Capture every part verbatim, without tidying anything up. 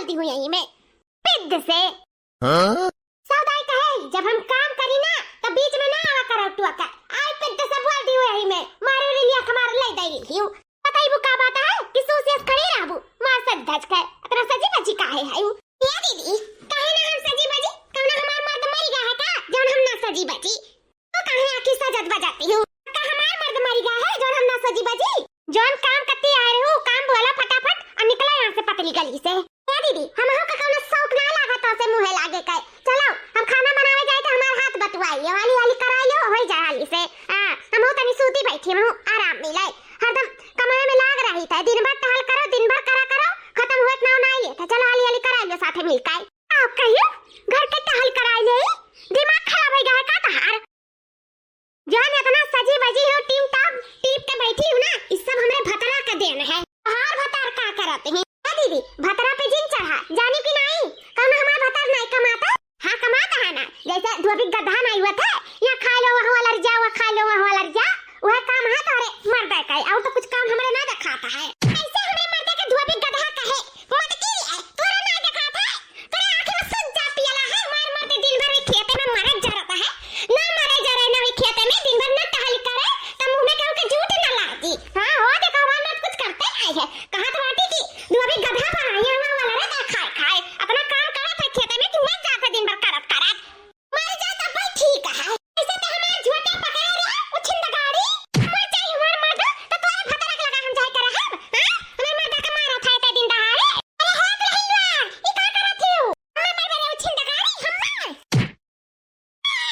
दी हूँ यही में। पिद्ध से। हाँ? सौदाई कहे, जब हम काम करी ना, तो बीच में ना आवा करो टुआ का। आई पिद्ध से बोल दी हूँ यही में। मारू रे लिया हमार ले दे रही हूँ। बताइबू का बात है कि सूसियस खड़ी रहबू, मार सज धज के, इतना सजी बजी काहे है उ? ए दीदी, काहे ना हम सजी बजी? कौनो हमार मर्द मर गया है का, जौन हम ना सजी बजी? तो काहे आखिर सजत बजाती हूँ? का हमार मर्द मर गया है, जौन हम ना सजी बजी? जौन काम करती आ रही हूँ, काम बोला फटाफट और निकला यहाँ से पतली गली से। ए दीदी, हमहू का कौनो शौक ना लागत से मुँहे लागे के। चलो, हम खाना बनावे जाए तो हमार हाथ बटुआई, ये वाली वाली कराई लो, होई जाए हाली से। हाँ, हमहू तनी सूती बैठी, हमहू आराम मिले। हरदम कमरे में लाग रही थे, दिन भर टहल करो, दिन भर करा करो, खत्म हुए ना ना ये थे। चलो हाली हाली कराई लो साथे मिलके। आप कहियो घर के टहल कराई ले, दिमाग खराब हो गया है का तहार? जौन इतना सजी बजी हो, टीम टॉप टीप के बैठी हूँ ना, इस सब हमरे भतरा के देन है। तहार भतार का करत हैं? ए दीदी, भतरा पे जिन चढ़ा, जानी कि नहीं? कौनो हमार भतार नहीं कमाता? हाँ, कमाता है ना, जैसे धोबी गधा नहीं हुआ था, यहाँ खा लो, वहाँ वाला जा, वहाँ खा लो, वहाँ वाला जा, वह काम है तोहरे मर्दे का, और तो कुछ काम हमरे ना दिखाता है। ऐसे हमरे मर्दे के धोबी गधा कहे, मटकी है, तोरा ना दिखाता है, तोरे आँखें में सुज जा पियला है, मार मार के दिन भर में खेते में मरत जरत है, ना मरे जरे ना भी खेते में, दिन भर ना टहल करे, तो मुँह में केहू के जूठ ना लागी। हाँ, हो देखो, हमार मर्द कुछ करते नहीं है, कहा तो बाटी की धोबी गधा पर आई है, वहाँ वाला रहता है, खाए खाए, अपना काम करत है खेते में, तू मत जाते दिन भर करत करत। मर जा तब भाई ठीक है। ऐसे तो हमार झोटा पकड़े रहे, उछिंद गाड़ी। मर जाई हमार मर्द, तो तोरे भतरा के लगा हम जाए के रहब? हाँ? हमार मर्द के मारत है ते दिन दहाड़े। अरे हो दुल्हनिया, ई का करत हियो? हमें पर मेरे उछिंद गाड़ी, हमें। ए,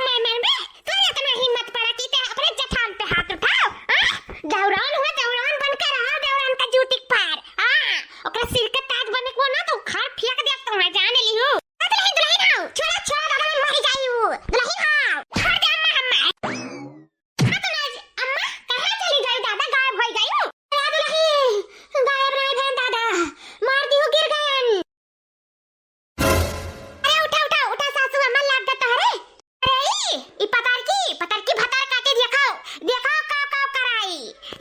मर, मर, मर, तोरे इतना हिम्मत पड़ा कि ते अपने जठान पे हाथ उठाओ, हाँ? दौरान हुआ, दौरान बन के रहा, दौरान का जूती के पार, हाँ? ओकरा सिर के ताज बने को ना तो उखाड़ फेंक दे, तो मैं जान ली हूँ। दुल्हन, दुल्हन आओ, छोड़ा, छोड़ा, दादा, मैं मर जाई हूँ। दुल्हन आओ, छोड़ दे अम्मा, अम्मा। हाँ, तो आज अम्मा कहाँ चली गई दादा, गायब हो गई हूँ। ए दुल्हन, गायब नहीं भैन दादा, मार दी हूँ, गिर गयन। अरे उठा, उठा, उठा सासू अम्मा, लाग गत हरे। अरे ई, ई पतार की, पतार की भतार काटे देखाओ, देखाओ काव काव कराई।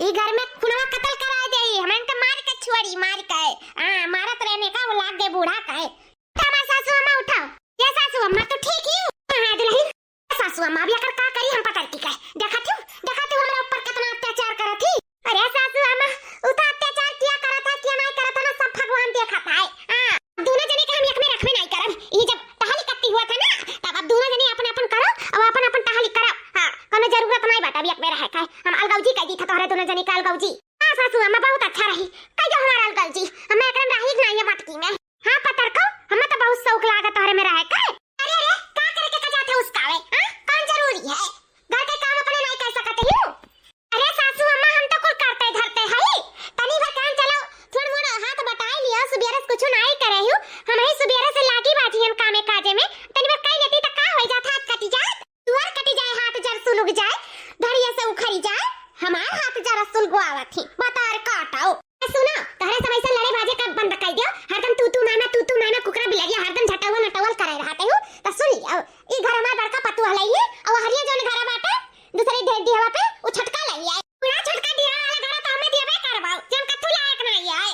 ई घर में खुनवा कतल कराई दे, हमन के मार के छुअरी, मार के। हाँ, मारत रहने का वो लाग गए बूढ़ा कहे। उठा हमार सासू अम्मा, उठाओ। ये सासू अम्मा, तू ठीक ही हो? हाँ, दुल्हन। सासू अम्मा, अब एकर का करी हम पतरकी के? देखत हूँ, देखत हूँ हमरा ऊपर कितना अत्याचार करत ही। अरे सासू अम्मा, उ तो अत्याचार किया करत है, किया नहीं करत है ना, सब भगवान देखत है। हाँ, अब दोनों जने के हम एक में रखबे नहीं करब। ई जब टहल कत्ती हुआ था ना, तब अब दोनों जने अपन अपन करो, अब अपन अपन टहल करो। हाँ, कोनो जरूरत नहीं बाटे अब एक में रहे के। हम अलगौजी कह दी था तोहरे दोनों जने के अलगौजी। हाँ सासू अम्मा, बहुत अच्छा रही, कह दो हमारा अलगौजी। हम एकरे में रही नहीं है मटकी में। हाँ पतरको, हमें तो बहुत शौक लागा तोहरे में रहे के। अरे, अरे, का करे के का जात है उसका वे? हाँ? कौन जरूरी है? घर के काम अपने नहीं कर सकत ही? अरे सासू अम्मा, हम तो कुल करते धरते हई। तनी भर काम चलो, थोड़ मोड़ हाथ बटाई लिया, सुबेरे से कुछ नहीं करे हूँ। हम ही सुबेरे से लागी बाजी हम कामे काजे में। तनी भर कह लेती तो का हो जात, हाथ कटी जात? तुअर कटी जाए, हाथ जर सुलुग जाए, धड़िया से उखरी जाए, हमार हाथ जरा सुलगवावत ही, बतार काटाओ। ए, सुनो, तोहरे सब ऐसा लड़े भाजे का बंद कर दियो। हरदम तू तू मैं मैं, तू तू मैं मैं, कुकरा बिलरिया हरदम झटौल नटौल करे रहते हो। तो सुन लियो, ई घर हमार बड़का पतोह लई है, और हरिया जौन घर बाटे, दूसरे ढेर दिहवा पे, उ छोटका लई है। पूरा छोटका दिहवा वाला घर तो हमें दियबे करबाओ, जौन कथू लायक नहीं है।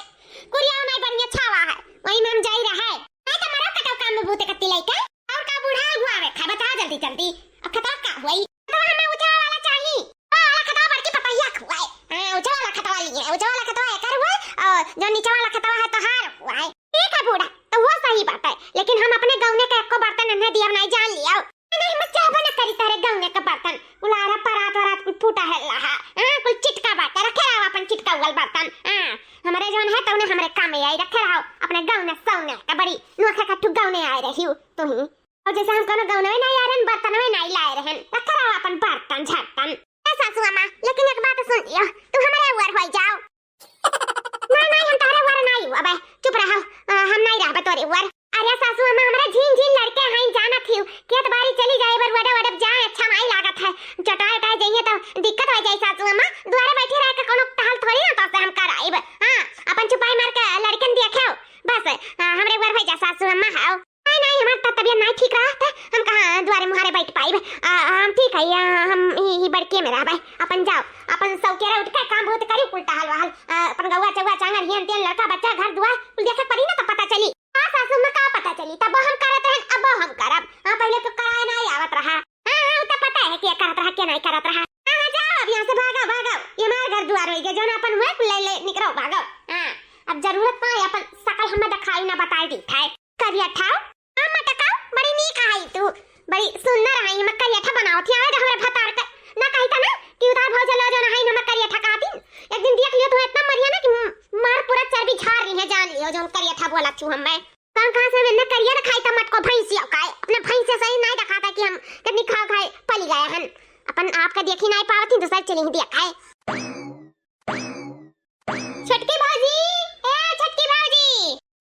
कुरिया नहीं बढ़िया छावा है, वही में हम जाई रहे। नहीं तो मरो कटो काम में बूते कत्ती लइका। और का बूढ़ा अगुआवे खाए, बता जल्दी जल्दी। अब खतवा का हुई? खतवा हमें ऊंचा वाला चाहिए। ओ, वाला खतवा बड़की पपैया खुआए। हाँ, ऊंचा वाला खतवा लिए। ऊंचा वाला खतवा एकर हुआ और जो नीचे वाला खतवा है तोहार हुआ है। ठीक है बूढ़ा, तो वो सही बात है, लेकिन हम अपने गौने के एको बर्तन इन्हें दिया नहीं जान लिया। नहीं, मत चाहबो न करी तारे गौने का बर्तन। कुल आरा परात वरात कुल फूटा है लाहा। हाँ, कुल चिटका बाटे, रखे रहो अपन चिटका उगल बर्तन। हाँ, हमारे जौन है तौने हमरे काम में आई, रखे रहो अपने गौने सौने का। बड़ी नोखे का ठू गौने आए रही हो तुम। और जैसे हम कोनो गौनवे नहीं आए रहन, बर्तनवे नहीं लाए रहन, रखे रहो अपन बर्तन झर्तन। ए सासू अम्मा, लेकिन एक बात सुन लियो, तू हमारे ऊपर हो जाओ। नहीं, नहीं, हम तोहरे ऊपर नहीं, अबे चुप रहो, अ, हम नहीं रहबे तोरे ऊपर। अरे सासू अम्मा, हमारे झीन झीन लड़के हैं, जानत ही, खेत बारी चली जाए, बर वडे वडे जाए, अच्छा नहीं लागत है, चटाए उटाए जाइए तो दिक्कत हो जाए सासू अम्मा, दुआरे बैठे रह के कोनो टहल थोड़ी ना तो से हम कराइब। हाँ, अपन चुपाई मार के लड़कन देखे हो, बस, अ, हमरे ऊपर हो जा सासू अम्मा, हाओ। नहीं, नहीं, हमार त-, तबियत नहीं ठीक रहा था, हम कहाँ दुआरे मुहारे बैठ पाइब। आ, हम ठीक है, आ, हम ही, ही बड़के में रहबे। अपन जाओ, अपन सौकेरा उठ के काम बहुत करी, कुल टहल वहल, आ, अपन गौवा चौवा चांगर हियन तियन लड़का बच्चा घर दुआर कुल देखे के पड़ी। अरे ये जौन अपन हुए कुल ले, ले निकरो भागो। हाँ, अब जरूरत ना है अपन सकल हमें दिखाई ना बताई दी है। करिया ठाव, हाँ मटकाओ, बड़ी नीक है तू, बड़ी सुंदर है। हम करिया ठा बनाओ थी, आवे हमरे भतार के ना कही था ना कि उधार भाव चलो जो ना है हम करिया ठा कहा दिन। एक दिन देख लियो तो इतना मरिया ना कि म-, मार पूरा चर्बी झाड़ रही है, जान लियो जौन करिया ठा बोला छू हमें। कहाँ, कहाँ से मैंने करिया दिखाई था मटको भैंसिया का है। अपने भैंसिया सही नहीं दिखाता कि हम कितनी खाओ खाए पली गए हन। अपन आपका देखी नहीं पावत ही, दूसरा चली ही दिया खाए। छोटकी भौजी, ए छोटकी भौजी,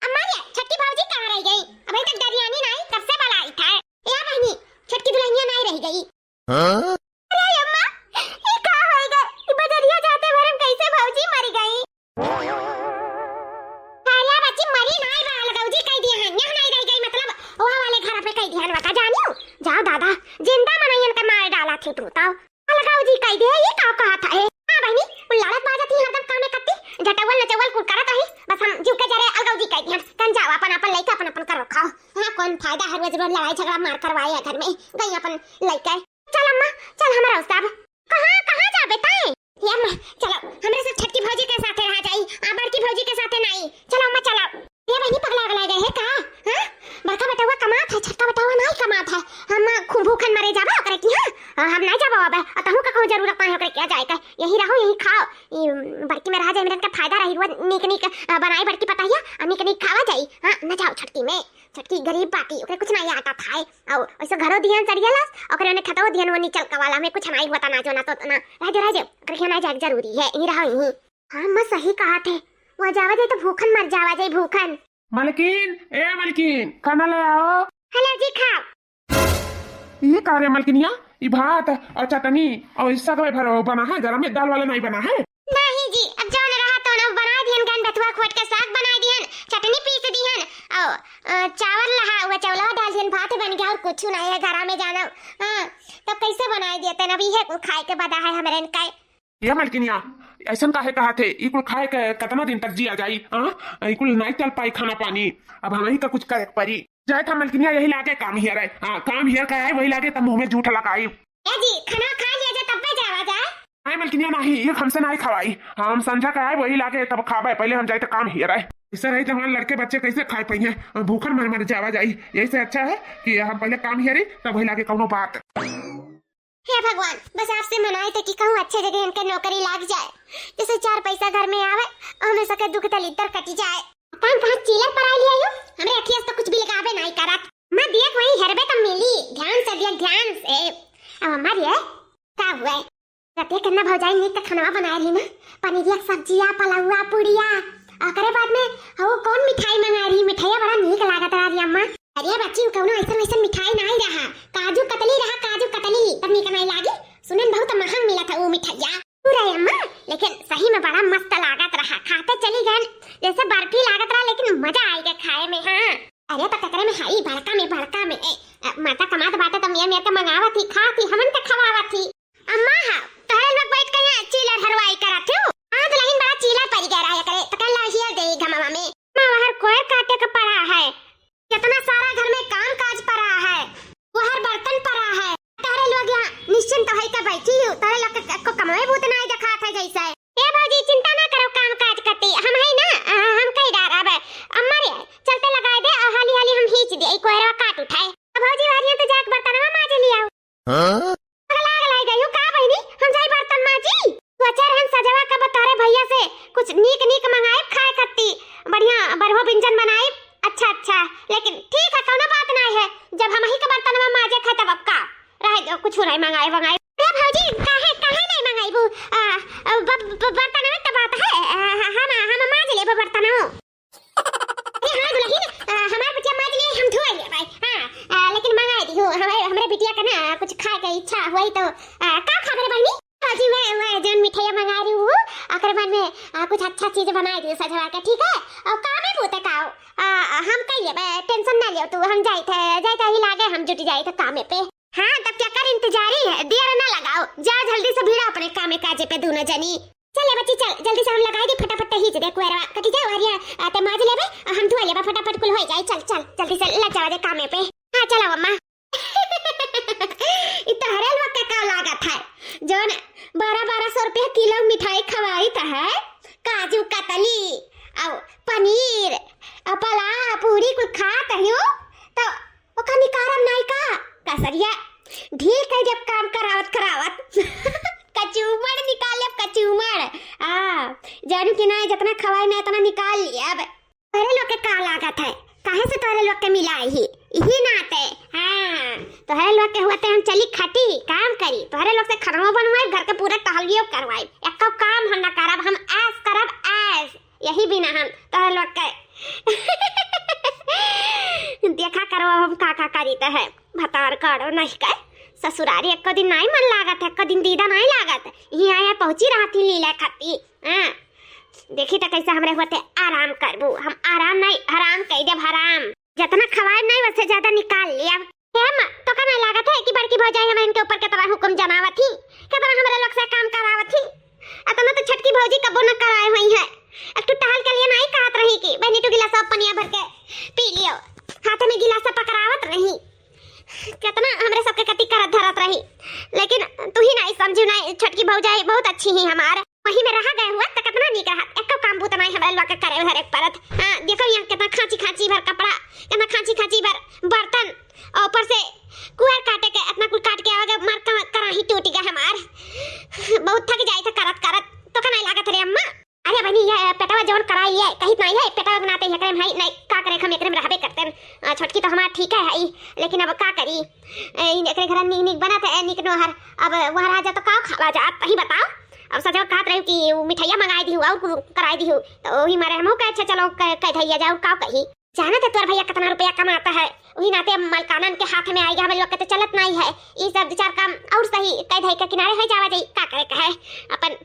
अम्मा रे, छोटकी भौजी कहाँ रह गई? अभी तक डरियानी नहीं, कब से बुलाई था। ए बहनी, छोटकी दुल्हनिया नहीं रह गई। हाँ? अरे अम्मा, ये का होई गए? ये बजरिया जाते भर हम कैसे भौजी मर गई? अरे बच्ची, मरी नाई बा, अलगौजी कह दिया है, यहाँ नहीं रह गई, मतलब वहाँ वाले घर पे कह दिया है, बता जानियो। जाओ दादा, जिंदा मनइयन के मार डाला थे तू, ताओ। अलगौजी कह दिया, ये का कहा था, ए? हाँ बहनी, वो लड़त बाजत ही हरदम कामे करती, जटौल नचौल कुल करत रही, बस हम जीव के जरे अलगौजी कह दिया, कन जाओ अपन, अपन लइका अपन, अपन करो खाओ। हाँ, कौन फायदा है रोज रोज लड़ाई झगड़ा मार करवाए है घर में, गई अपन लइका। चल अम्मा, चल हमारा उस्ताद। कहाँ, कहाँ जाबे तैं? हे अम्मा, चलो, हमरे सब छोटकी भौजी के साथे रहा जाई, आ बड़की भौजी के साथे नहीं। चलो अम्मा, चलो। ये बहनी पगला गला गए है का? हाँ? बड़का बेटवा कमात है, छोटका बेटवा नहीं कमात है। हम खूब भूखन मरे जाबे ओकरे की, हाँ? हाँ, हम नहीं जाबे अब। आ तहूँ का कहूँ जरूरत नहीं ओकरे किया जाए का। यही रहो, यही खाओ। ई बड़की में रहा जाए, मेरन का फायदा रही। रोज नीक नीक, अ, बनाई बड़की पतहिया, आ नीक नीक खावा जाई। हाँ, न जाओ छोटकी में। छोटकी गरीब बाटी, ओकरे कुछ नहीं आटा था। और ऐसे घरो दिहन सरिया लास, ओकरे ने खतवा दिहन वो निचल का वाला में कुछ नहीं होता ना जो ना तो ना। रह जो, रह जो, ओकरे के ना जाए जरूरी है, यहीं रहो यहीं। हाँ, अम्मा सही कहा थे, वो जावा जाए तो भूखन मर जावा जाए, भूखन। मलकिन, ए मलकिन, खाना ले आओ। हेलो जी, खाओ। ये का रे मलकिनिया, ई भात और चटनी और ई सगवे भरो बना है, गरम में दाल वाला नहीं बना है? नहीं जी, अब जौन रहा तो ना बनाए दिहन, गन बथुआ खोट के साग बनाए दिहन, चटनी पीस दिहन, और, अ, चावल रहा, वो चावलवा डाल दिहन, भात बन गया और कुछ नहीं है घरा में जाना। हाँ, तो कैसे बनाए देते ना, अब इहे कुल खाए के बदा है हमरे इनका। ये मलकिनिया, ऐसन काहे कहा थे? ई कुल खाए के कितना दिन तक जिया जाई? हाँ, ई कुल नहीं चल पाई खाना पानी, अब हम ही का कुछ करे के पड़ी। जाए था मलकिनिया, यही लागे काम हियर है। हाँ, काम हियर का है, वही लागे तब मुँह में जूठ लगाई। ए जी, खाना खा लिया जा, तब पे जावा जाए। नहीं मलकिनिया, नहीं, ये हमसे नहीं खवाई। हाँ, हम संझा का आए, वही लागे तब खाबे। पहले हम जाए तो काम हियर आए। इससे रही तो हमारे लड़के बच्चे कैसे खाए पाई हैं? भूखन मर मर जावा जाई। यही से अच्छा है कि हम पहले काम हियरी, तब वही लागे कौनो बात। हे भगवान, बस आपसे मनाए थे कि कहूँ अच्छे जगह इनके नौकरी लाग जाए, जैसे चार पैसा घर में आवे और हमेशा के दुख दलिद्दर कटी जाए। काम कहाँ चीलर पर आई लिया यो? हमरे अखिया से तो कुछ भी लगावे नहीं करत। मैं दिया वही हेरबे तो मिली, ध्यान से दिया, ध्यान से। अब हमारी है, का हुआ है? रतिया केतना भौजाई नीक के खानवा बनाए रही ना, पनीरिया के सब्जिया, पलौआ, पुड़िया। ओकरे बाद में वो कौन मिठाई मंगाए रही, मिठाइया बड़ा नीक लागत रहा रही अम्मा। अरे बच्ची, कौनो ऐसन वैसन मिठाई नाई रहा, काजू कतली रहा, काजू कतली। तब नीक नाई लागी, सुने में बहुत महंग मिला था वो मिठाइया। तू रहे अम्मा, लेकिन सही में बड़ा मस्त लागत रहा, खाते चली गए, जैसे बर्फी लागत रहा, लेकिन मजा आई गया खाए में। हाँ, अरे तो ककरे में हई, बड़का में, बड़का में। ए, अ, माता कमात बाटे तो मियाँ मियाँ के मंगावत ही, खात ही, हमन के खवावत ही। अम्मा, हाँ, तोहरे लोग बैठ के यहाँ चीलर हरवाई करत हो। हाँ, दुल्हन बड़ा चीलर पड़ गया रहा करे, तो कल लाहिया दे घमवा में। माँ, वहर कोयर काटे का पड़ा है, कितना सारा घर में काम काज पड़ा है, वहर बर्तन पड़ा है। तोहरे लोग यहाँ निश्चिंत होई के बैठी हो, तोहरे लोग के को कमवे बूत नाई देखात है जैसे। ए भौजी, चिंता ना करो काम काज कती, हम है ना, अ, हम कई डारब। अम्मा रे, चलते लगाए दे, अ, हाली हाली हम हीच दे, ई कोयरवा काट उठाए। अब भौजी, वारियां तो जाके बर्तनवा माज लिया। हाँ? पगला गलाई गई हो का बहिनी? हम जाई बर्तन माजी? तू अच्छा रहन सजवा का बतौरे भैया से कुछ नीक नीक मंगाए खाए खत्ती। बढ़िया बरहो व्यंजन बनाए। अच्छा, अच्छा, लेकिन ठीक है, कौनो बात नहीं है। जब हम ही के बर्तनवा माजे खाए तब अब का? रहे दो, कुछ नहीं मंगाए वंगाए। अरे भौजी, काहे, काहे नहीं मंगाईबू? आ, आ, ब-, ब-, बर्तनवा तो बात है। आ, हम, हम माज लेबो बर्तनवा। अरे हाँ दुल्हन, आ, हमार बिटिया माज लिए, हम धोए ले भाई। हाँ, आ, लेकिन मंगा दी हूँ, हमारे, हमरे बिटिया का ना कुछ खाए के इच्छा हुई तो, आ, का खाबे रे बहनी? हाँ जी, वह, वह जौन मिठाइया मंगा रही हूँ, ओकरे बाद में, आ, कुछ अच्छा चीज बना दियो सजवा के, ठीक है? और कामे बूते का हो? आ, हम कह लेबे, tension ना लियो तू, हम जाइत है, जाइत है, ही लागे हम जुट जाइत है कामे पे। हाँ, तब क्या कर इंतजारी है, देर ना लगाओ, जा जल्दी से भिड़ा अपने कामे काजे पे दोनों जनी। चल ए बच्ची, चल, जल्दी से हम लगाई दे फटाफट, तहीच दे कुएरवा, कटी जा, वारिया, आ, ते माज लेबे, आ, हम धोए लेबे, फटाफट कुल होई जाई, चल, चल, जल्दी से लग जावा दे कामे पे। हाँ, चलो अम्मा। ई तोहरे लोग के का लागत है, जौन बारह बारह सौ रुपया किलो मिठाई खवाइत है, काजू कतली, अउ पनीर, अउ पला, पूरी कुल खात हियो, तो ओका निकारब नाई का? कसरिया ढील कइ देब काम करावत करावत। कचूमड़ निकाल लेब, कचूमड़। आ, जानू कि नाई, जितना खवाई ना, इतना निकाल लेब। तोहरे लोग के का लागत है? काहे से तोहरे लोग के मिलाई ही? इही नाते। हाँ, तोहरे लोग के हुआ ते हम चली खटी, काम करी। तोहरे लोग से खानवा बनवाई, घर के पूरा टहलियो करवाई। एको काम हम ना करब, हम ऐश करब, ऐश। यही बिना हम तोहरे लोग के। देखा करो हम का का करी त है। भतार करो नहीं के। ससुरारी एको दिन नाई मन लागत है, एको दिन दीदा नाई लागत। यहाँ, यहाँ पहुँची रहती लीला खाती। हाँ। देखी त कैसे हमरे होते आराम करबू। हम आराम नहीं, हराम कह देब, हराम। जितना खवाए नहीं, वसे ज्यादा निकाल लेब। हे अम्मा, तोका नहीं लागत है कि बड़की भौजाई हमरे इनके ऊपर कितना हुक्म जनावत ही, कितना हमरे लोग से काम करावत ही? इतना तो छोटकी भौजी कबो न कराए हुई है। एक ठो टहल के लिए नहीं कहत रही कि बहनी, तू गिलासा पनिया भर के पी लियो। हाथ में गिलासा पकड़ावत रही, कितना हमरे सबके कति करत धरत रही, लेकिन तू ही नहीं समझू। नहीं, छोटकी भौजाई बहुत अच्छी ही हमार। वही में रहा गए हुआ त कितना नीक रहा। एको काम बूत नाई हमरा लोग के करे धरे के परत। हाँ, देखो यहाँ कितना खांची खांची भर कपड़ा, कितना खांची खांची भर बर्तन, और ऊपर से कुहर काटे के इतना कुल काट के आवे, मार का-, कराही टूट गया हमार। बहुत थक जाई था करत करत। तोका नहीं लागत रे अम्मा? अरे बहनी, ये पेटवा जौन कराई है, कहित नहीं है, पेटवा बनाते ही एकरे में है, नहीं का करे, हम एकरे में रहबे करते हैं। अ, छोटकी तो हमार ठीक है, है, लेकिन अब का करी? ए, इन एकरे घर नीक नीक बनत है, नीक नोहर। अब वहाँ रह जा तो का खावा जा, आप ही बताओ। अब सजवा कहत रही कि वो मिठाइया मंगाई दी हूँ और कुल कराई दी हूँ, तो वही मारे हम कहे, अच्छा चलो क-, कह धैया जाओ, का कही। जाना तो तोर भैया कितना रुपया कमाता है, वही नाते अब मलकानन के हाथ में आएगा, हम लोग के तो चलत नहीं है। ये सब दो चार काम और सही कह धै के किनारे है जावा जाई, का करे कहे अपन।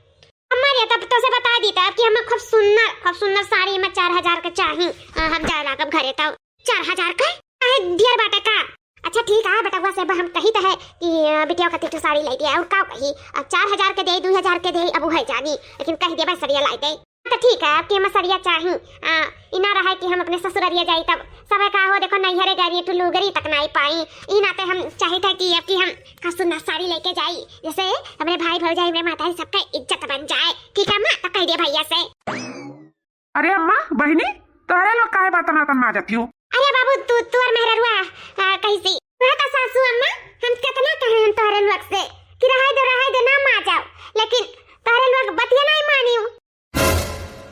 अम्मा रे, तब तो से बता दी तब कि हमें खूब सुंदर, खूब सुंदर साड़ी में चार हजार के चाही। आ, हम जाए लागब घरे तब। चार हजार के? काहे ढेर बाटे का? अच्छा ठीक है, बेटवा से अब हम कही त है कि, अ, बिटिया खातिर तू साड़ी लाई दे, और का कही? अब चार हजार के दे, दो हजार के दे, अब वो है जानी, लेकिन कह देबे सड़िया लाई दे। तो ठीक है, आपके हमें सड़िया चाही। आ, ई ना रहे कि हम अपने ससुररिया जाई तब सब का हो, देखो नैहरे गई रही, तू लुगरी तक नहीं पाई। ई नाते हम चाहित है कि अब कि हम का सुंदर साड़ी लेके जाई, जैसे हमरे भाई भौजाई, हमरे माता सबका इज्जत बन जाए। ठीक है अम्मा, तो कह दे भैया से। अरे अम्मा, बहिनी, तोहरे लोग काहे बर्तन वर्तन माजत हियो? अरे बाबू, तू, तोर मेहररुआ, आ, कैसी? वह तो सासू अम्मा, हम कितना कहे हम तोहरे लोग से कि रहे दो, रहे दो, ना माजाओ, लेकिन तोहरे लोग बतिया नहीं मानियो।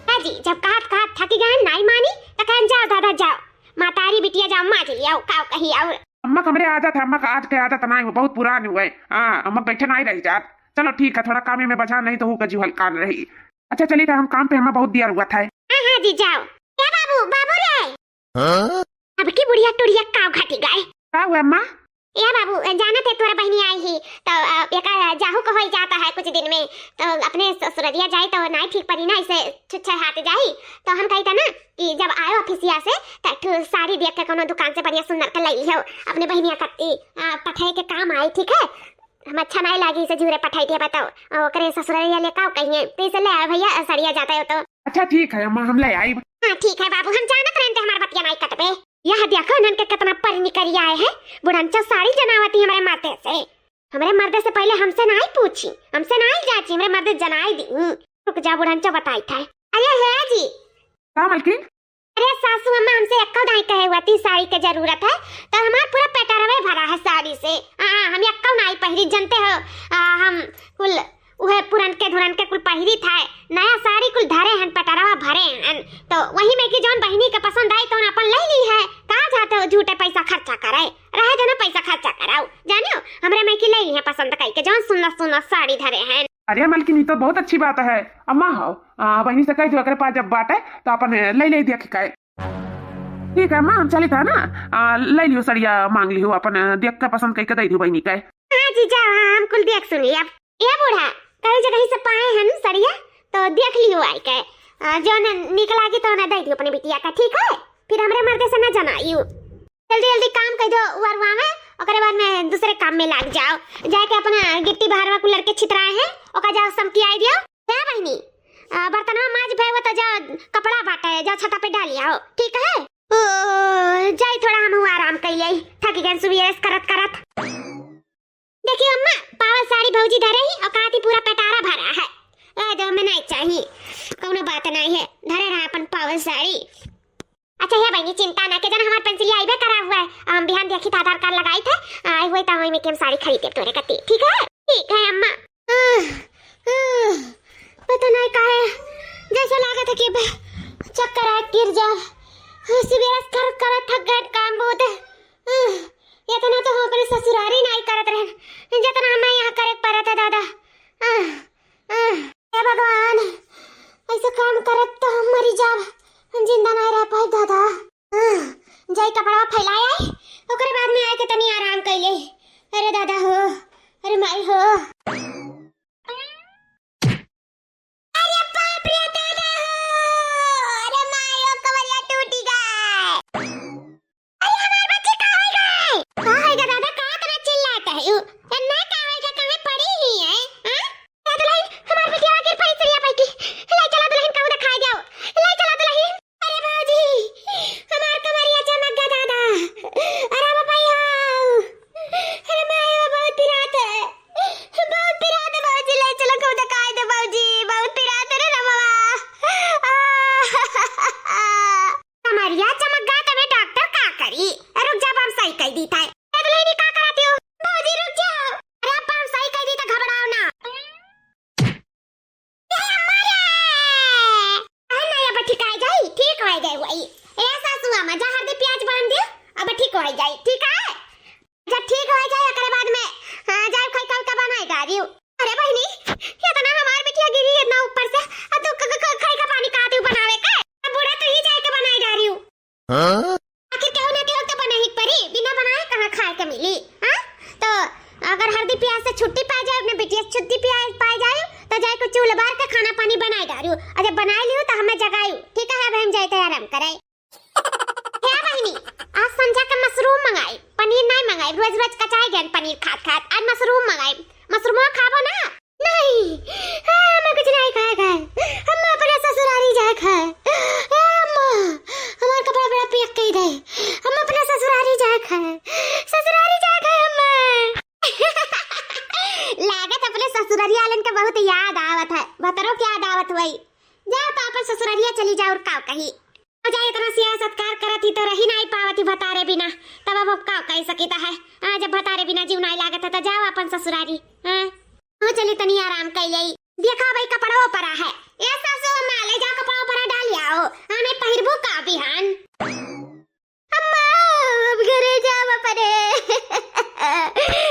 है जी, जब कहत कहत थकी गए, नहीं मानी, तो कहन जाओ दादा जाओ, मातारी बिटिया जाओ, माज लियाओ, काव कही और। अम्मा के हमरे आदत है, अम्मा का आज के आदत नहीं हो, बहुत पुरानी हुए। हाँ, अम्मा बैठे नहीं रह जात। चलो ठीक है, थोड़ा कामे में बझा नहीं तो हूँ का जीव हल्का न रही। अच्छा चली, तो हम काम पे, हमें बहुत दिया रुआ था। हाँ, हाँ जी, जाओ। क्या बाबू, बाबू रे? हाँ? अब की बुढ़िया टुढ़िया काव घटी गए। का हुआ अम्मा? या बाबू, जानत है तोरा बहिनी आई ही, तो, अ, एका जाहू को होई जाता है कुछ दिन में, तो अपने ससुररिया जाई तो नाई ठीक परी ना, इसे छुच्छे हाथ जाई। तो हम कही था ना कि जब आयो ऑफिसिया से, तो एक ठो साड़ी देख के कोनो दुकान से बढ़िया सुंदर के ले लियो, अपने बहिनिया कत्ती, अ, पठाए के काम आई, ठीक है? हम अच्छा नाई लागी इसे झूरे पठाई दिया, बताओ, अ, ओकरे ससुररिया ले का कहिए, तो इसे ले आए भैया, सड़िया जाता है तो। अच्छा ठीक है अम्मा, हम ले आई। हाँ ठीक है बाबू, हम जानत रहन ते हमार बतिया नाई कटबे। यह देखो इन्हन के कितना पर निकल आए हैं, बुढ़नचो साड़ी जनावती हमरे मर्दे से। हमरे मर्दे से पहले हमसे नाई पूछी, हमसे नाई जाची, हमरे मर्दे जनाई दी। रुक जा, बुढ़नचो बताई था। अरे है जी। का मलकिन? अरे सासू अम्मा हमसे एक्को नाई कहे हुआ थी साड़ी के जरूरत है, तो हमार पूरा पेटरवे भरा है साड़ी से। हाँ, हम एक्को नाई पहिरी, जनते हो, आ, हम कुल उहे पुरनके धुरनके कुल पहिरी था, नया साड़ी कुल धरे हन, पटरवा भरे हन, तो वही में की जौन बहिनी के पसंद आई तौन अपन ले ली है। कहाँ जाते हो झूठे पैसा खर्चा करे, रहे देना पैसा खर्चा कराओ, जानियो हमरे में की ले ली है पसंद कई के जौन सुंदर सुंदर साड़ी धरे हन। अरे मलकिन, ई तो बहुत अच्छी बात है। अम्मा हो, आ, बहिनी से कह दियो, एकरे पास जब बाटे तो अपन ले ले देख के। ठीक है अम्मा, हम चलित है ना, आ, ले लियो सड़िया, मांग लियो अपन, देख के पसंद कई के दे दियो बहिनी के। हाँ जीजा, हाँ, हम कुल देख सुन लिया। ए बूढ़ा, कई जगह से पाए हन सड़िया, तो देख लियो आई के। आ, जौन नीक लागी तौन दे दियो अपने बिटिया का, ठीक है? फिर हमरे मर्दे से ना जनाइयो। जल्दी जल्दी काम कर दो, वरुआ में, ओकरे बाद में दूसरे काम में लाग जाओ। जाके अपना गिट्टी बहरवा कुल लड़के छितराए हैं, ओका जाओ समकी आई दियो। ए बहिनी, आ, बर्तनवा माज भे वो तो जाओ, कपड़ा बाटे, जाओ छता पे डाल आओ, ठीक है? ओ, जाई थोड़ा हम आराम कर ले, थक गए सुबह करत करत। देखियो अम्मा, पावल साड़ी भौजी धरे ही और कहती पूरा पेटारा भरा है। ए दो में नहीं चाहिए, कौनो बात नहीं है, धरे रहा अपन पावल साड़ी। अच्छा हे बहिनी, चिंता ना के, जन हमार पेंसिलिया आइबे करा हुआ है, हम बिहान देखी त आधार कार्ड लगाई थे, आए हुए त वही में के हम साड़ी खरीदे तोरे कती, ठीक है? ठीक है अम्मा। आह, आह, पता नहीं काहे, जैसे लागत है कि बे-, चक्कर आ गिर जा। सुबह से करत करत थक गए काम बहुत। आह, इतना तो हम अपने ससुरारी नहीं करत रहन, जितना हमें यहाँ करे के पड़त है दादा। आह, आह, हे भगवान, ऐसे काम करत तो हम मरी जाब, हम जिंदा नहीं रह पाई दादा। आह, जाई कपड़ा फैलाए आई, ओकरे बाद में आए के तनी आराम कैले। अरे दादा हो, अरे माई हो। अरे बाप रे दादा हो, अरे माई हो, कमरिया टूटी गए। अरे हमार बच्ची का होई गए? का होई गए दादा, का इतना चिल्लात है? यू, एन्ना का होई गए, कहाँ पड़ी ही है? हाँ? ए दुलहिन, हमार बिटिया आखिर परी सरिया बैठी। ले चला दुलहिन, कहूँ दिखाई जाओ। ले चला दुलहिन। अरे भौजी, हमार कमरिया चमक गया दादा। अरे बाबा, आओ। अरे माई, वो बहुत पिरात है। बहुत पिरात है भौजी, ले चलो, कहूँ दिखाई दे भौजी। बहुत पिरात है रे रमवा। आ, कमरिया चमक गया तबे डॉक्टर का करी? रुक जा, हम सही कह दी था। ए दुलहिनी, का करत हो? भौजी, रुक जाओ। अरे, अब हम सही कह दी तो घबराओ ना। ए अम्मा रे! अरे नहीं, अब ठीक आ जाई, ठीक हो जाई वही। ए सासू अम्मा, जा हल्दी प्याज बांध दे, अब ठीक हो जाई, ठीक है? जब ठीक हो जाए, ओकरे बाद में, हाँ, जाए खाई खाई का बनाई डारियो। अरे बहिनी, इतना हमार बिटिया गिरी इतना ऊपर से, आ तू क-, क-, क-, खाई का पानी का तू बनावे के? अब बूढ़ा तू ही जाए के बनाई डारियो। हाँ? आखिर केहू ना केहू तो बनाई परी, बिना बनाए कहाँ खाए के मिली, हाँ? तो अगर हल्दी प्याज से छुट्टी पा जाए, अपने बिटिया से छुट्टी प्याज पा जाए, तो जाए कुछ चूल्हा बार के खाना पानी बनाई डारियो। और जब बनाई लियो तो हमें जगायू, ठीक है? अब हम जाए के आराम करे। हे बहिनी, आज संझा के मशरूम मंगाई, पनीर नहीं मंगाई, रोज रोज कचाई गए पनीर खात खात, आज मशरूम मंगाई, मशरूमवा खाबो ना? नहीं, हाँ, हमें कुछ नहीं खाए खाए, हम अपने ससुरारी जाए खाए। ए अम्मा, हमार कपड़ा बड़ा पियक कई दे, हम अपने ससुरारी जाए खाए, ससुरारी जाए खाए अम्मा। लागत अपने ससुरारी वालन के बहुत याद आवत है, भतरो के याद आवत हुई। जाओ तो अपन ससुरारिया चली जाओ और का कही। भौजाई इतना सेवा सत्कार करत ही तो रही नाई पावत ही भतारे बिना, तब अब का कह सकित है? हाँ, जब भतारे बिना जीव नाई लागत है तो जाओ अपन ससुरारी। हाँ, हाँ, चली तनी आराम कर ली। देखा भाई कपड़ो परा है, ए सासू अम्मा ले जाओ कपड़ो परा डाल आओ, हाँ नहीं पहिरबू का बिहान। अम्मा, हम घरे जाब अपने,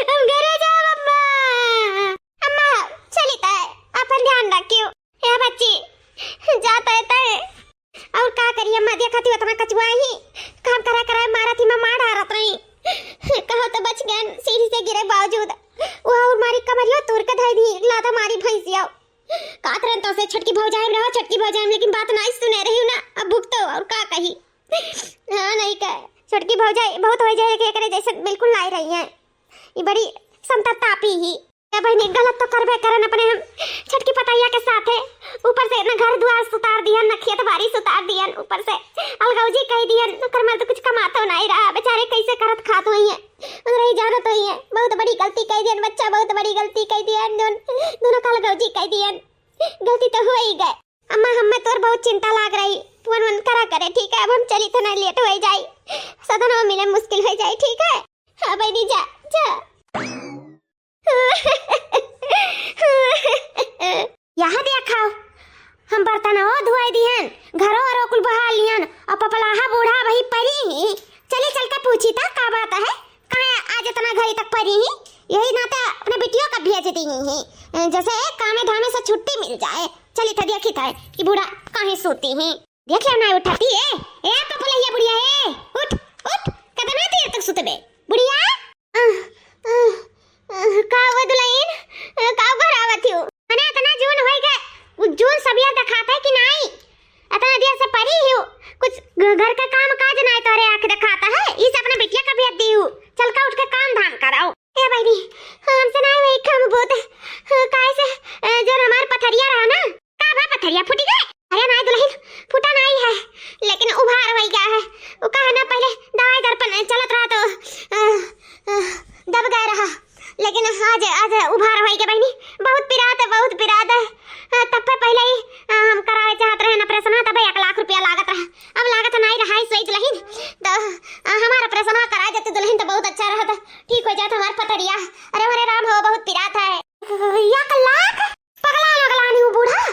हम घरे जाब अम्मा। अम्मा, चली तय, अपन ध्यान रखियो। ए बच्ची, जात है तय। और का करी अम्मा, देखत ही उतना कचुआ ही, काम करा करा मारत ही, मैं मार डारत रही। कहो तो बच गए, सीढ़ी से गिरे बावजूद। वो और मारी कमरियो तोड़ के धई दी, लात मारी भैंसिया। कात रहन तो से छोटकी भौजाई रहो, छोटकी भौजाई, लेकिन बात नहीं सुने रही ना, अब भुगतो और का कही। हाँ, नहीं कहे, छोटकी भौजाई बहुत हो जाए कि एकरे जैसे बिल्कुल नहीं रही है। ये बड़ी संतापी ही। ए बहिनी, गलत तो करबे करन अपने हम छोटकी पतैया के साथे। ऊपर से न घर दुआर सुतार दिहन, न खेत बारी सुतार दिहन, ऊपर से अलगौजी कह दिहन, ओकर मर्द कुछ कमातो नहीं रहा, बेचारे कैसे करत खात हुई है, रही जानत हुई है। बहुत बड़ी गलती कह दिहन बच्चा, बहुत बड़ी गलती कह दिहन, दोन-, दोनों का अलगौजी कह दिहन। गलती तो हो ही गए। अम्मा, हमें तोर बहुत चिंता लाग रही, फोन वोन करा करे, ठीक है? अब हम चली थे, नहीं लेट हो जाई, सदन में मिले मुश्किल हो जाई, ठीक है? हाँ बहनी, जा, जा। यहाँ देखा, हम बर्तन हो धुआई दिहन, घरो अरो कुल बहा लिहन, और पपलाहा बूढ़ा वही परी ही। चली चल के पूछी था का बात है, काहे आज इतना घड़ी तक परी ही? यही नाते अपने बिटियों का भेज दी ही, जैसे कामे धामे से छुट्टी मिल जाए। चली था देखी था कि बूढ़ा काहे सोती ही। देख ले ना उठाती है। ए पपलैया बुढ़िया है, उठ, उठ, कितना देर तक सुतबे बुढ़िया? अह, अह, अह, का हुआ दुल्हन? अह, का घर आवत हो? मने इतना जून होई गए, वो जून सबिया दिखाता है कि नहीं? इतना देर से परी ही हो, कुछ घ-, घर का काम काज नहीं तोरे आँख दिखाता है, इस अपने बिटिया का भेज दी हूँ। चल का उठ के काम धाम कराओ। ए बहिनी, हमसे नहीं वही काम बहुत, काहे से, अ, जो हमार पथरिया रहा ना, का बा पथरिया फूटी गए? अरे नाई दुल्हन, फूटा नाई है, लेकिन उभार होई गया है। वो का है ना, पहले दवाई दर्पण चलत रहा तो, अ, अ, दब गए रहा। लेकिन आज, आज उभार होई के बहिनी, बहुत पिरात है, बहुत पिरात है। अ, तब पे पहिले ही, अ, हम करावे चाहत रहे ऑपरेशन, तब एक लाख रुपया लागत रहा। अब लागत नाई रहा है सोई दुलहिन, तो, अ, हमार ऑपरेशन करा देते दुलहिन तो बहुत अच्छा रहत, ठीक हो जात हमार पथरिया। अरे हमारे राम हो, बहुत पिरात है। एक लाख? पगला लगला नहीं हूँ बूढ़ा।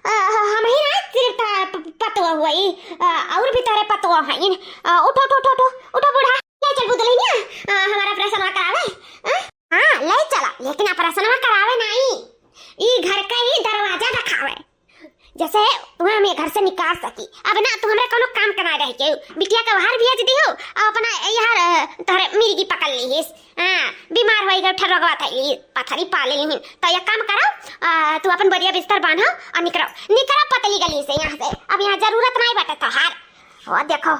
अ, हम ही ना सिर्फ तार प-, पतवा हुआ ही, अ, और भी तारे पतवा हैं। अ, उठो, उठो, उठो, उठो, उठो बूढ़ा। ले चल बुदले ना, अ, हमारा ऑपरेशन करावे। अ? हाँ, ले चला, लेकिन ऑपरेशन करावे नहीं। ई घर का ही दरवाजा दिखावे। जैसे तुम्हें हम ये घर से निकाल सकी। अब ना तू हमरा कोनो काम के ना रह के, बिटिया के बाहर भेज दियो और अपना यार, अ, तोहरे मिर्गी पकड़ ली है। हाँ, बीमार होई गए, ठर रोगवा थैली, पथरी पाले लिहिन। तो एक काम करो, आ, तू अपन बोरिया बिस्तर बांधो और निकरो, निकरो पतली गली से यहाँ से। अब यहाँ जरूरत नहीं बाटे तोहार। ओ देखो,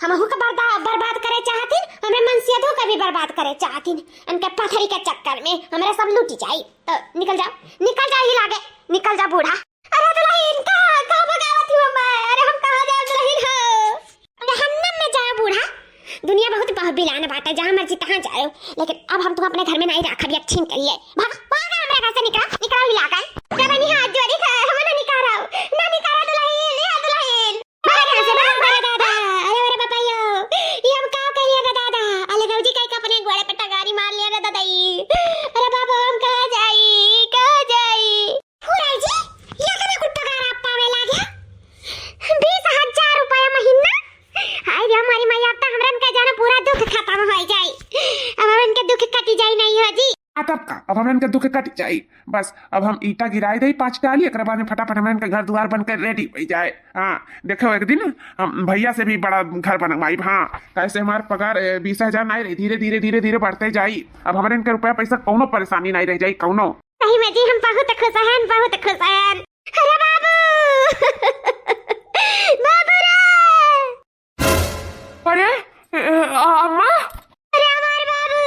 हमहू के बर्दा-, बर्बाद करे चाहतिन, हमरे मनसियतों के भी बर्बाद करे चाहतिन, इनके पथरी के चक्कर में हमरे सब लूटी जाई। तो निकल जाओ, निकल जाओ, ये लागे, निकल जाओ बूढ़ा। अरे दुलहिन, का, का बगावत ही अम्मा? अरे हम कहाँ जाब दुलहिन हो? जहन्नम में जाओ बूढ़ा। दुनिया बहुत बहुबिलान बाटे, जहाँ मर्जी तहाँ जाओ। लेकिन अब हम तुम अपने घर में नहीं राखब, एक छीन के लिए। भाग, भाग हमरा घर से निकल, निकल ही लागे। जब नहीं हाथ जोड़ी था, हम ना निकालो, ना निकालो दुलहिन, या दुलहिन। भाग यहाँ से, भाग, अरे दादा, अरे, अरे बापा यो, ये हम का करिए रे दादा? अले भौजी कहीं का अपने गोड़े पे टगारी मार लिया रे दादा ई। अरे बाबा, हम कहाँ जाई, कहाँ जाई? फुराई जी, ये कने कुल पगार आप पावे लाग्या? बीस हजार रुपया महीना? हाय रे हमारी माई, अब तो हमरन का जाना पूरा दुख खत्म हो जाई। अब हमरन के दुख कटी जाई नहीं हो जी। आ, तब का, अब हमरन के दुख कटी जाई। बस, अब हम ईटा गिराई देई पाँच टाली, एकरे बाद में फटाफट हमरन के घर दुआर बन के ready हो जाए। हाँ, देखो, एक दिन हम भैया से भी बड़ा घर बनवाई। हाँ, कैसे हमार पगार, ए, बीस हजार नहीं रही, धीरे, धीरे, धीरे, धीरे बढ़ते जाई। अब हमरन के रुपया पैसा कौनो परेशानी नहीं रह जाई, कौनो। सही में जी, हम बहुत खुश हन, बहुत खुश हन। अरे बाबू! बाबू रे! अरे, ए, अ-, अम्मा? अरे हमार बाबू!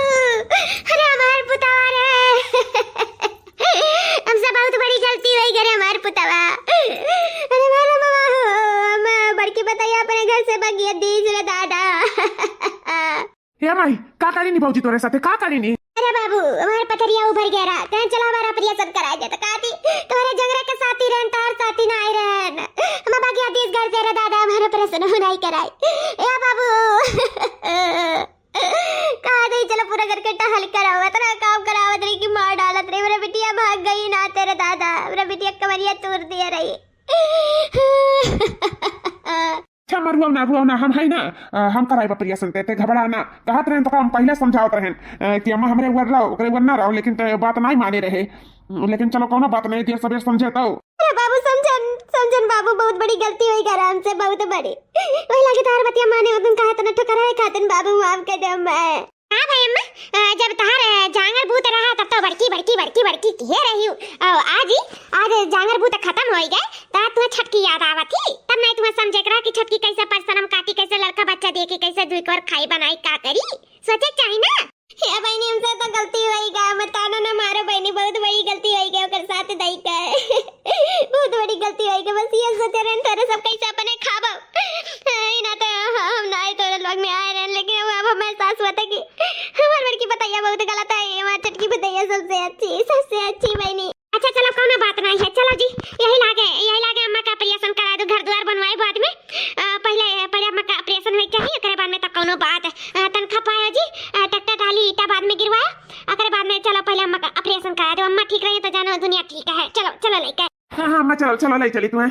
अरे हमार पुतवा रे! हमसे बहुत बड़ी गलती होई गई रे हमार पुतवा। अरे हमार बाबा हो, अम्मा, बड़की पतोहिया अपने घर से भगिया दीस रे दादा। हे माई, का करीनी भौजी तोरे साथे, का करीनी? अरे बाबू, हमार पथरिया उभर गया रहा, कहें चलो हमारा ऑपरेशन कराए दे, तो कहती, "तोहरे जंगरे के साथी रहन, तोहर साथी ना आए रहन।" हम भगिया दीस घर से रे दादा, हमारा ऑपरेशन हो नहीं कराए। ए बाबू, कहा दे, चलो पूरा करके टहल कराओ, इतना काम करावत रही कि मार डालत रही। मेरा बिटिया भाग गई ना तेरे दादा, मेरा बिटिया कमरिया तोड़ दिया रही। अच्छा, अम्मा, रुआओ ना, रुआओ ना, हम है ना, अ, हम कराइब ऑपरेशन, ते, ते घबरा ना। कहत रहन तो हम पहले समझावत रहन, अ, कि अम्मा हमरे ऊपर रहो, ओकरे ऊपर ना रहो, लेकिन ते बात नहीं माने रहे। लेकिन चलो, कौनो बात नहीं, देर सबेर समझे तो। अरे बाबू, समझन, समझन बाबू, बहुत बड़ी गलती होई गई हमसे, बहुत बड़ी। वही लागे तार बतिया माने, वो दिन कहे तना ठुकराए खातिन बाबू, माफ कर दे अम्मा। हाँ भाई अम्मा, अ, जब तहार, अ, जांगर बूत रहा तब तो बड़की, बड़की, बड़की, बड़की किहे रही हूँ। अ, आज ही, आज जांगर बूत खत्म होई गए, तब तुम्हें छोटकी याद आवत ही। तब नहीं तुम्हें समझे के रहा कि छोटकी कैसे परिश्रम काटी, कैसे लड़का बच्चा दे के, कैसे दुई कोर खाई बनाई, का करी, सोचे के चाही ना। हे बहिनी, हमसे तो गलती होई गया, मत ताना ना मारो बहिनी, बहुत बड़ी गलती होई गया ओकर साथ दई के। बहुत बड़ी गलती होई गया, बस ये सोचे रहन तोरे सब कैसे अपने खाबो। ई ना तो हम ना आए तोरे लोग में आए रहन, लेकिन अब, अब हमें एहसास हुआ था कि हमार बड़की पतोहिया बहुत गलत है, हमार छोटकी पतोहिया सबसे अच्छी, सबसे अच्छी बहिनी। अच्छा चलो, कौनो बात नहीं है, चलो जी, यही लागे, यही लागे अम्मा का ऑपरेशन करा दो, घर द्वार बनवाए बाद में। अ, पहले, पहले अम्मा का ऑपरेशन होए चाहिए, ओकरे बाद में तो कौनो बात। अ, तनखा पायो जी, अ, ट्रैक्टर डाली, ईटा बाद में गिरवायो, ओकरे बाद में चलो पहले अम्मा का ऑपरेशन करा दो, अम्मा ठीक रही तो जानो दुनिया ठीक है। चलो, चलो लेके। हाँ, हाँ, अम्मा, चलो, चलो, ले चली तुम्हें।